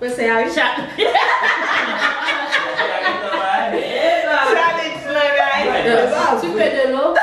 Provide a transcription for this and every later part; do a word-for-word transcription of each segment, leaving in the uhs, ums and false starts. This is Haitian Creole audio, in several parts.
Pwensè a, wi. Cha- Challenge lan, guys. Yo, tu peux de l'eau?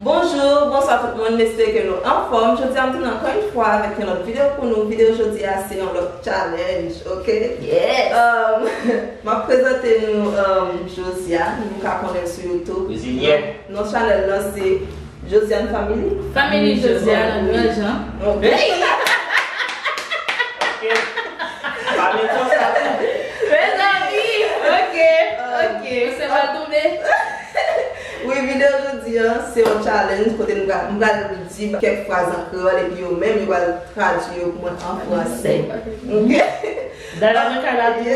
Bonjou, bonswa tout moun, m espere ke nou anfòm. Jodi a, m tounen ankò yon fwa avèk yon lòt videyo pou nou. Videyo jodi a, se yon lòt challenge, ok? Yes. Um, m ap prezante nou um, Josiane, nou ka konnen l sou YouTube. Brezilyen. Non chanèl lan se Josiane Family. Family Josiane, Grandjan. Ok. Hey! Ok. Pale konsa tou. Mezanmi, ok, ok. Se pa tounen. Wi, videyo jodi a, se yon challenge kote m pral, m pral di kèk fraz an kreyòl epi yo menm yo pral tradui yo pou mwen an fransè. Ok? Dada nan kay la tou, wi.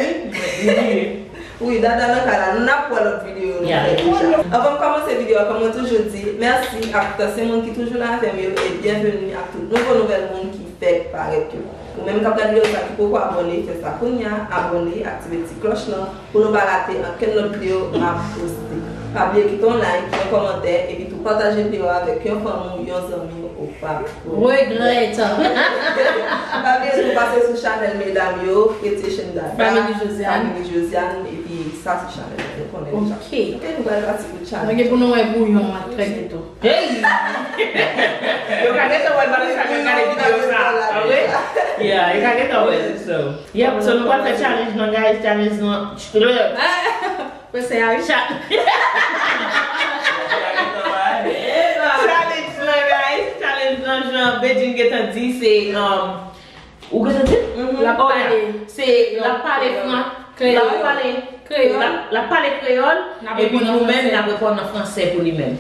Wi, Dada nan kay la. Nou n ap wè lòt videyo nou fè deja. Anvan m kòmanse videyo a, kòm mwen toujou di, mèsi ak tout ansyen moun ki toujou la avè m yo e byenveni ak tout nouvo nouvèl moun ki fèk parèt yo. Ou menm k ap gade videyo sa ki poko abòne, fè sa kounye a, abòne, aktive ti klòch lan pou nou pa rate ankenn lòt videyo m ap poste. Pa bliye kite yon like, yon kòmantè, epi tou pataje videyo a avèk yon fanmi w, yon zanmi w, ou pa regrèt. Pa bliye tou pase sou chanèl medam yo, Pretty Asian Dada, Family Josiane. Family Josiane, epi sa se chanèl nou konnen deja. Ok. Ok, nou pral pati pou challenge. Nou gen pou nou wè bouyon an trè byento. Hey! Yo ka gentan wè l pandan sa yo gade videyo sa, pa vre? Yeah, yo ka gentan wè l, so. Yep, so nou pral fè challenge nan, guys, challenge nan. Pwensè a, wi. Cha- Challenge lan, guys. Challenge lan, jan Bedjine gentan di, se, um, ou gentan di? L ap pale. Se, l ap pale fran-, l ap pale kreyòl. L ap, l ap pale kreyòl, epi nou menm, n ap reponn nan fransè pou li menm.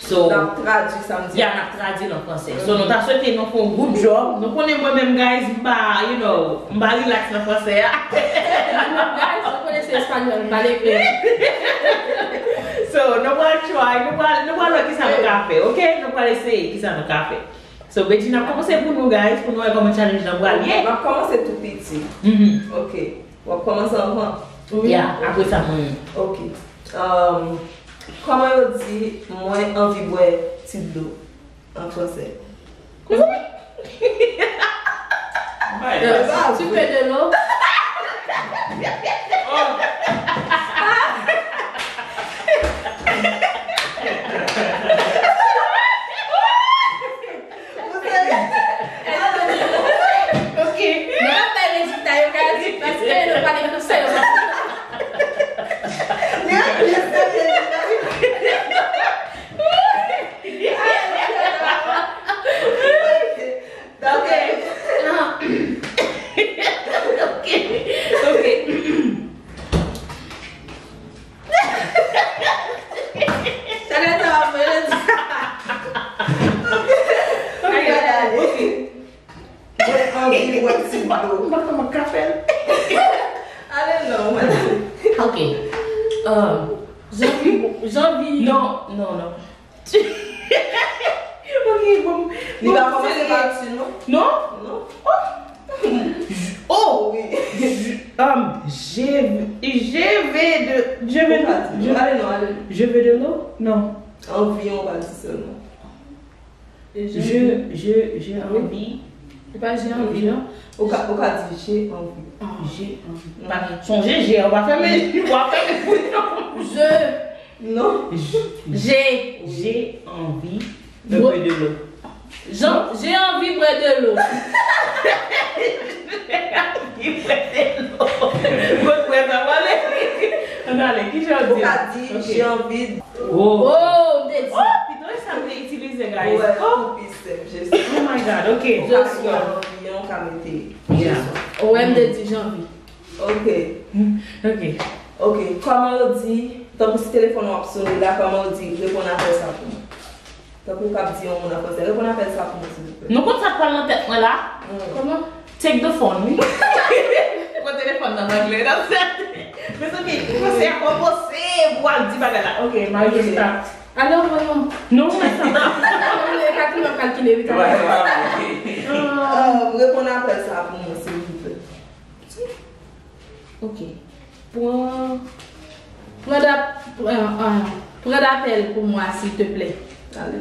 So, n ap tradui sa m di a. Yeah, n ap tradui l an fransè. So, nou ta swete nou fè yon good job. Nou konnen mwen menm, guys, m pa, you know, m pa relax nan fransè a. Guys, nou konnen se espanyòl, m pale kreyòl. So, nou pral try, nou pral, nou pral wè kisa nou ka fè, ok? Nou pral eseye kisa nou ka fè. So, Bedjine ap kòmanse pou nou, guys, pou nou wè kòman challenge lan pral ye. M ap kòmanse tou piti. Mhm. Ok. W ap kòmanse anvan? Wi. Yeah, apre sa, mwen menm. Ok. Um, kòman yo di mwen anvi bwè ti dlo an fransè? Kouzin? Euh, tu peux de l'eau? Ok. Nou ap bay rezilta yo, guys, paske nou pale fransè yo. Ok. Ok. Ok. Sa gen tan ap fè lè di. Ok. Mwen anvi bwè ti dlo. Mwen kòman ka fè l? Ale non, mwen. Ok. Um, Janvi, Janvi. Non, non, non. Ok, bon. Li pa kòmanse pa ti, non? Non? Non. Oh! Oh! Wi. Je, um, je, je vais de, je vais de, je, ale non, ale non. Je vais de l'eau? Non. Anvi an, ou pa di sèlman. Je, je, j'ai envie. Se pa j'ai envie, non? Ou ka, ou ka di j'ai envie. J'ai envie. Pa sonje j'ai, ou pa fèmen, ou pa fèmen bouch. Je Non. J'ai, j'ai envie de boire de l'eau. J'ai envie de boire de l'eau. J'ai envie de boire de l'eau. Kot prèt la pale? Ann ale, ki jan w di? Ou ka di, j'ai envie de... Oh. Oh, m te di. Oh, pito e sa m te itilize, guys. Oh my God, ok. Ou ka mete. Yeah. Ou wè m te di j'ai envie. Ok. Ok. Ok, kòman yo di, tankou si telefòn w ap sone la, kòman yo di reponn apèl sa pou mwen? Tankou w k ap di yon moun an fransè, reponn apèl sa pou mwen, silvouplè. Nou konn sa k pral nan tèt mwen la? Kòman? Take the phone, wi. Telefòn nan angle, nan sèt. Mezanmi, panse a kòmanse pou al di bagay la. Ok, Mario, stop. Alò, voyons. Non, mwen sa. Mwen ka tou kalkile vit. Wè, wè, wè. Ah, reponn apèl sa pou mwen, silvouplè. Ok. Pran, pran dap, pran, ah, pran dapèl pou mwen, silvouplè. Ale.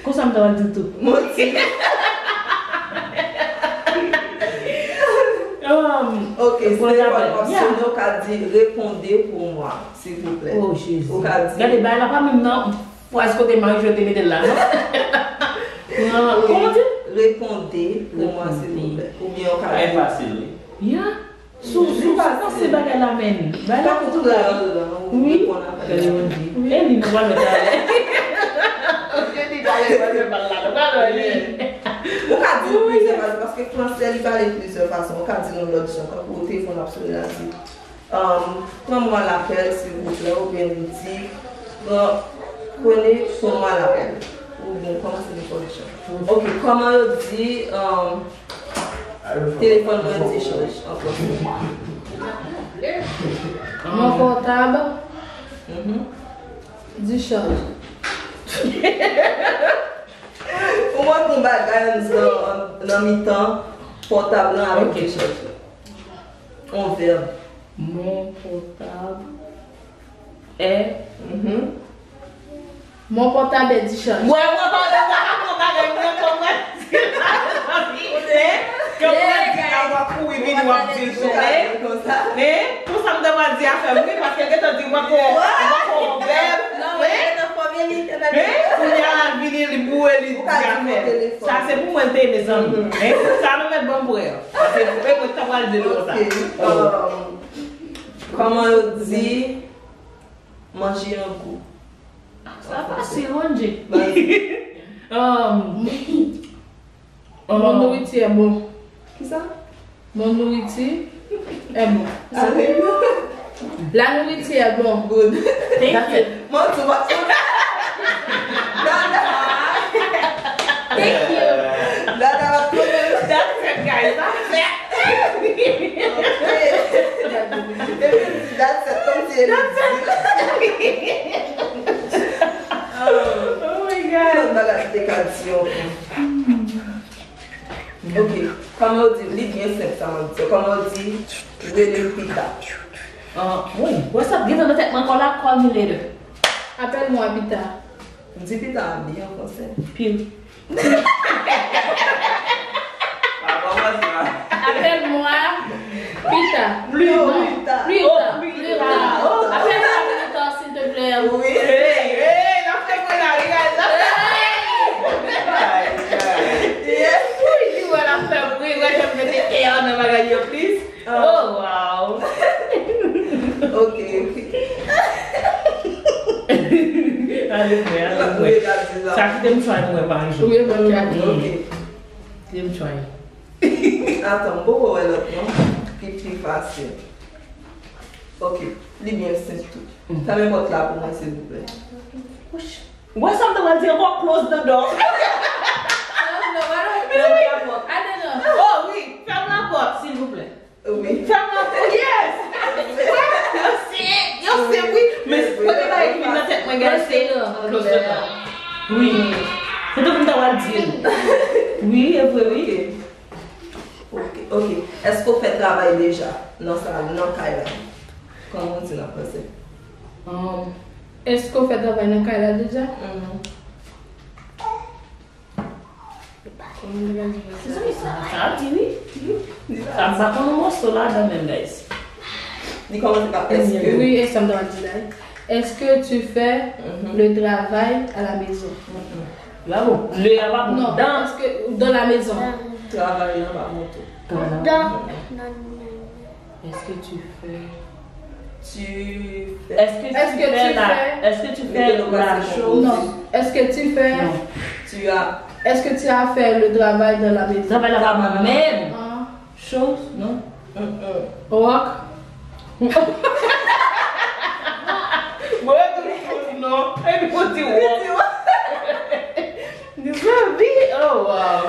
Konsa m ta pral di tou. Manti. Um, ok, se telefòn w ap sonnen, ou ka di, répondez pour moi, s'il vous plaît. Oh, Jezi. Ou ka di. Gade, bagay la pa menm nan fraz kote Marie Joëlle te mete l la, non? Pran, kòman di? Répondez pour moi, s'il vous plaît. Oubyen ou ka di. Trè fasil, wi. Yeah. Sou, sou, sou panse bagay la, men. Bagay la tankou kreyòl lan, ou reponn apèl la. Wi. E li, nou pral mete ale. Oke, li pale, pale, pale la, nou pral li. Ou ka di l plizyè fason, paske franse, li pale plizyè fason. Ou ka di l yon lòt jan, tankou telefòn ap sonnen la, di, um, prends-moi l'appel, s'il vous plaît, oubyen li di, pran, prenez pour moi l'appel. Oubyen, kòman se yon lòt jan? Ok, kòman yo di, um, Telefòn mwen dichaj an fransè. Mon portable dichaj. Ou mande yon bagay anndan, nan mitan pòtab lan avèk dichaj la. On vèb. Mon portable est Mon portable est dichaj. Wè, mwen pa, mwen pa ka pran bagay mwen kòm mwen di la, mezanmi. Hein? Kòm mwen di la, w ap kouri vini, w ap di l tou. Hein? Konsa m te pral di afè m, wi, paske l gentan di mwen ko, mwen ko vèb. Hein? Hein? Kounye a la vini, li boure, li di afè. Sa se pou mwen te, mezanmi. Hein? Sa nou mèt ban m pou yo. Paske mwen ta pral di l konsa. Ok. Um, kòman yo di manje an gou? Sa fasil, manje. Um, mon nourriture est bon. Kisa? Mon nourriture est bon. La nourriture est bon. Good. Thank you. Mwen tou, mwen tou. Dada. Thank you. Dada, mwen tou. That's it, guys. That's it. Epi l di that's it, kòmsi e li di. Oh my God. Lòt bagay ki te ka di ankò. Ok, kòman yo di, li byen senp sa mwen di. Kòman yo di, rele m pita? Ah, wi, wè sa gentan nan tèt mwen ankò la, call me later. Appelle-moi plus tard. M di pita a byen an fransè. Pil. Appelle-moi plus tard. Plus tard. Plus tard. Plus tard. Appelle-moi plus tard, s'il te plaît. Wi. Hey, hey, n ap fè mwen la, wi, guys. Yes. Wi, di mwen n ap fè mwen, mwen jan mete e a nan bagay yo plis. Oh, wow. Ok, ok. Ale mwen, ale mwen. Sa kite m try mwen pa jou. Wi, mwen try. Ok. Kite m try. Atann, m poko wè lòt non. Ki pi fasil. Ok, li byen senp tou. Fèmen pòt la pou mwen, silvouplè. Wouch. Wè sa m te pral di ankò, close the door. Close the door, why don't you open the door? Fèmen lapòt. Oh wi, fèmen lapòt, silvouplè. Wi. Fèmen lapòt. Yes! Yo se, yo se, wi. Men premye bagay ki vin nan tèt mwen, guys, se close the door. Wi. Se tankou m ta pral di l. Wi, e vre, wi. Ok, ok. Èske w fè travay deja nan sa, nan kay la? Kòman w di l an fransè? Um, est-ce que w fè travay nan kay la deja? Mhm. Kòman m te ka di sa? Sa di wi. Sa m pa konn yon mòso ladan menm, guys. Li kòmanse pa èske. Wi, e sa m ta di la. Est-ce que tu fais le travail à la maison? Bravo. Le a pa bon. Non, est-ce que dans la maison? Travay la pa bon tou. Dans la maison. Est-ce que tu fais Tu fais. Est-ce que tu fais la, est-ce que tu fais la chose? Non. Est-ce que tu fais, tu as, est-ce que tu as fait le travail dans la maison? Travay la pa bon menm. Chose, non? Work. Mwen tou non. Epi pou di work. Mezanmi, oh wow.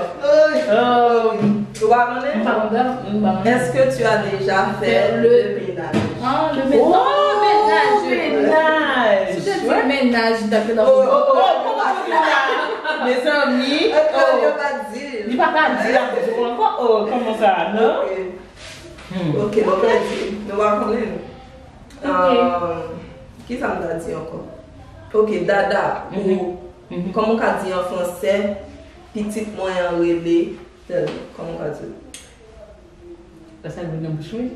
Um, Ou pa konnen? M pa konn, m pa konnen. Est-ce que tu as déjà fait le ménage? Ah, le ménage. Oh, ménage. Ménage. Si je dis ménage, t'as que dans... Oh, oh, oh, oh, oh, mezanmi. Antonio pa di. Li pa ka di la pou ou ankò. Oh, kòman sa, non? Ok. Hmm. Ok, nou pèdi. Nou pa konnen. Ok. Euh, ki sa m ta di ankò? Ok, dada, mhm, ou, mhm, kòman w ka di an fransè, pitit mwen an rele, tèl, kòman w ka di l? Sa, sa vin nan bouch mwen.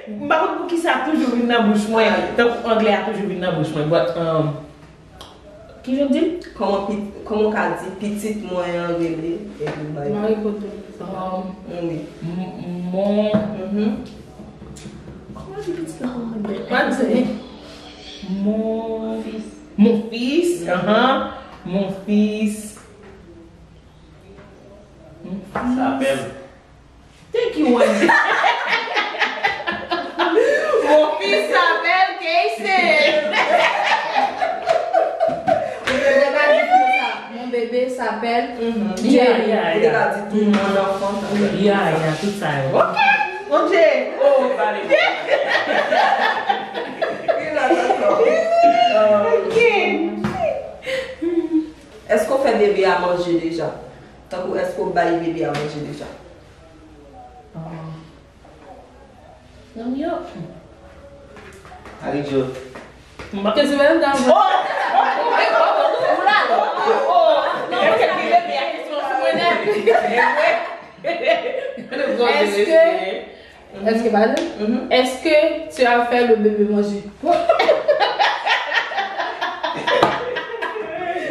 M pa konn poukisa toujou vin nan bouch mwen. Tankou anglè a toujou vin nan bouch mwen. But, um, ki jan di l? Kòman pi-, kòman w ka di pitit mwen an rele? Epi bay. Mari kote. Um, wi. M-, mon. Mhm. Kòman di pitit la kòman bèl? Mwen di, mon fils. Mon fils, mhm, ahan. Mon fils. Mon fils. Sa bèl. Thank you, Wendy. Mon fils s'appelle Casey. Ou te ka di konsa, mon bébé s'appelle Jerry. Yeah, yeah, yeah. Ou te ka di tou, mon enfant s'appelle. Yeah, yeah, tout sa yo. Ok. Mon Dieu. Oh, pale. Ok. Èske w fè bebe a manje deja? Tankou, èske w bay bebe a manje deja? Zanmi yo. Aridjo. M pa... Kèsi menm dan. Oh! Oh! Non, mwen sa ki bebe a kesyon sou mwen nèt. Èske, èske, pardon? Èske tu as fait le bébé manger?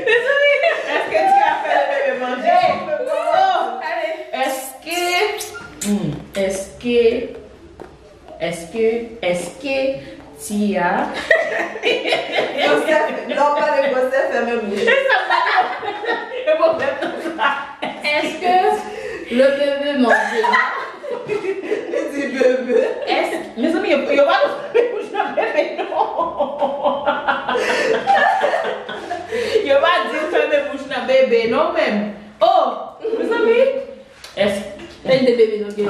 Mezanmi, èske tu as fait le bébé manger? Oh! Èske, hmm, èske, èske, èske ti a... Gwosè, lè w pale gwosè, fèmen bouch. Se sa m pale. E pwoblèm nan sa. Èske le bébé mange? Li di bebe. Èske, mezanmi, yo, yo pa di fèmen bouch nan bebe, non. Yo pa di fèmen bouch nan bebe, non, menm. Oh, mezanmi. Èske, èske,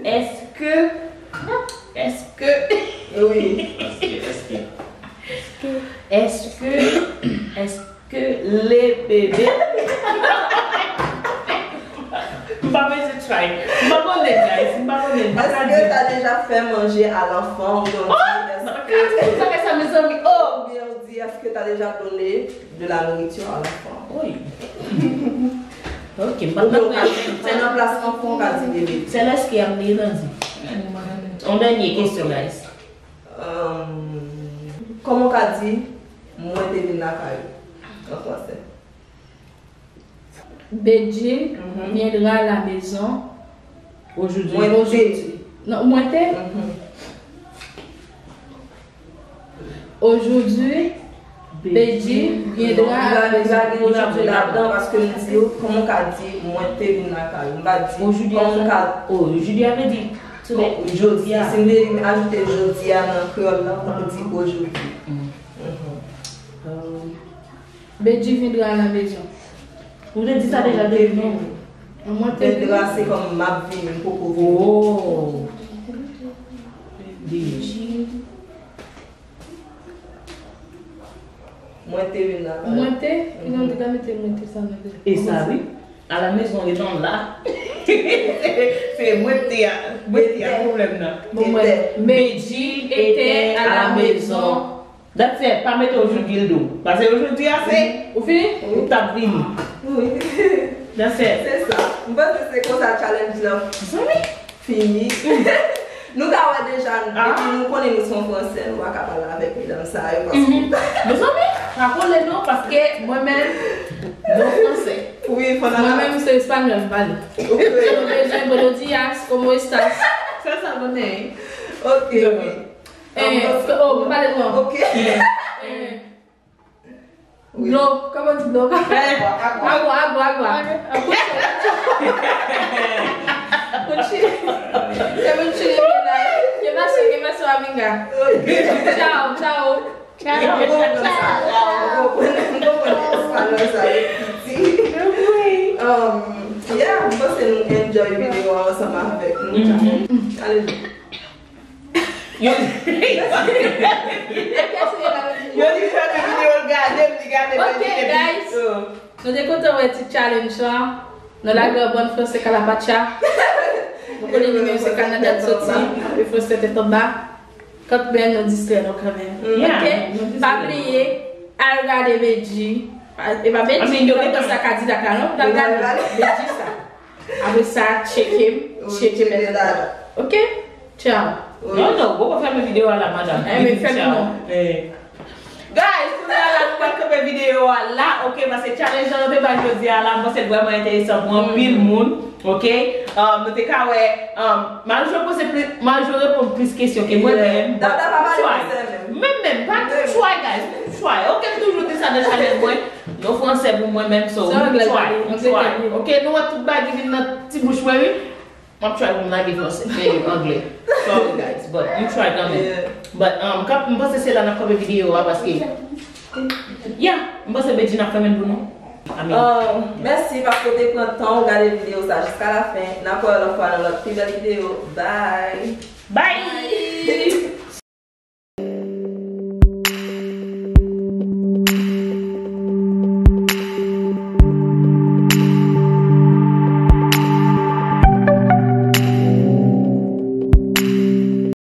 èske, èske, wi. Èske, èske, èske, èske le bebe... M pa bezwen try. M pa konnen, guys. M pa konnen. Èske tu as déjà fait manger à l'enfant? Ou bien w di, èske... Sa fè sa, mezanmi. Oh! Ou bien w di, èske tu as déjà donné de la nourriture à l'enfant? Wi. Ok, m pa... Oubyen w ka di, se nan plas anfan w ka di bebe. Se lèske a m te gentan di. On dènye kesyon, guys. Kòman w ka di, mwen te vin lakay ou, an fransè? Bedjine viendra à la maison aujourd'hui. Mwen te. Non, mwen te. Aujourd'hui, Bedjine viendra à la maison. Li pa gen aujourd'hui ladan, paske li di w, kòman w ka di, mwen te vin lakay ou. M pa di, kòman w ka... Oh, aujourd'hui a vle di today. Jodi a. Si m te ajoute jodi a nan kreyòl la, m ap di aujourd'hui. Bedjine viendra à la maison. Ou te di sa deja, Bedjine? Mwen te di. Viendra, se kòm m ap vini, m poko vini. Oh. Bedjine. Mwen te vin la. Mwen te? Ki jan w te ka mete mwen te sa nan de? E sa, wi. À la maison, etant là. Se mwen te a, mwen te a pwoblèm nan. Bon, mwen, Bedjine était à la maison. That's it. Pa mete aujourd'hui l do. Paske aujourd'hui a se... Ou fini? Ou t ap vini. Wi. That's it. Se sa. M panse se konsa challenge lan fini. Nou ka wè deja, depi nou konnen nou se yon fransè, nou pa ka pale avèk medam sa yo, paske... Mezanmi, pa kole non, paske mwen menm, non fransè. Wi, fò n... Mwen menm, se espanyòl m pale. Ok. Nou bezwen buenos días, cómo estás? Se sa nou konnen. Ok, wi. Eh, oh, mwen pale nou an. Ok. Eh. Dlo, kòman di dlo? Agua, agua, agua. Muchi-, muchi-, que pase, que pase, amiga? Chao, chao. Chao. Chao. Um, yeah, m panse Enjoy videyo a ansanm avèk nou. Mhm. Ale. Yo, yo di fèmen videyo, l gade m, li gade m, Ok, li guys. Nou te kontan wè ti challenge la. Nou lage yon bon fransè kalapacha. Nou konnen li menm se Kanada l soti, epi fransè tèt anba. Kanmenm nou distrè nou kanmenm. Yeah, Ok? nou distrè Pa nou. bliye, al gade Bedji. E pa Bedji, I mean, yo ki gentan sa Kadilak la, non? Al gade Bedji sa. Apre sa, tcheke m, tcheke Bèlanda. Ok? Tchao. Non, non, ou pa fèmen videyo a la, madanm. Eh, men fèmen Tchao. non. Eh. Guys, kounye a la, nou pral kanpe videyo a la, ok, paske challenge la nou te bay jodi a la, m panse l vrèman enteresan pou anpil moun, ok? Um, nou te ka wè, um, Marijou poze plis, Marijou reponn plis kesyon ke mwen Yeah. menm, but Dada pa pale try. fransè menm. Menm, menm, pa Menm. try, guys, menm try. Ok, m toujou di sa nan channel mwen, non fransè pou mwen menm, so, Sa m anglè try, pale, m anglè try. pale. Ok, nou wè tout bagay vin nan ti bouch mwen, wi. M ap try pou m lage fransè, eh, anglè. Sorry, guys, but m try kanmenm. Yeah. But, um, kap, m panse se la n ap kanpe videyo a, paske, yeah, m panse Bedjine ap fèmen l pou nou. I mean, Um, mèsi paske w te pran tan w gade videyo sa jiska la fen. N ap wè w lòt fwa nan lòt pi bèl videyo. Bye! Bye!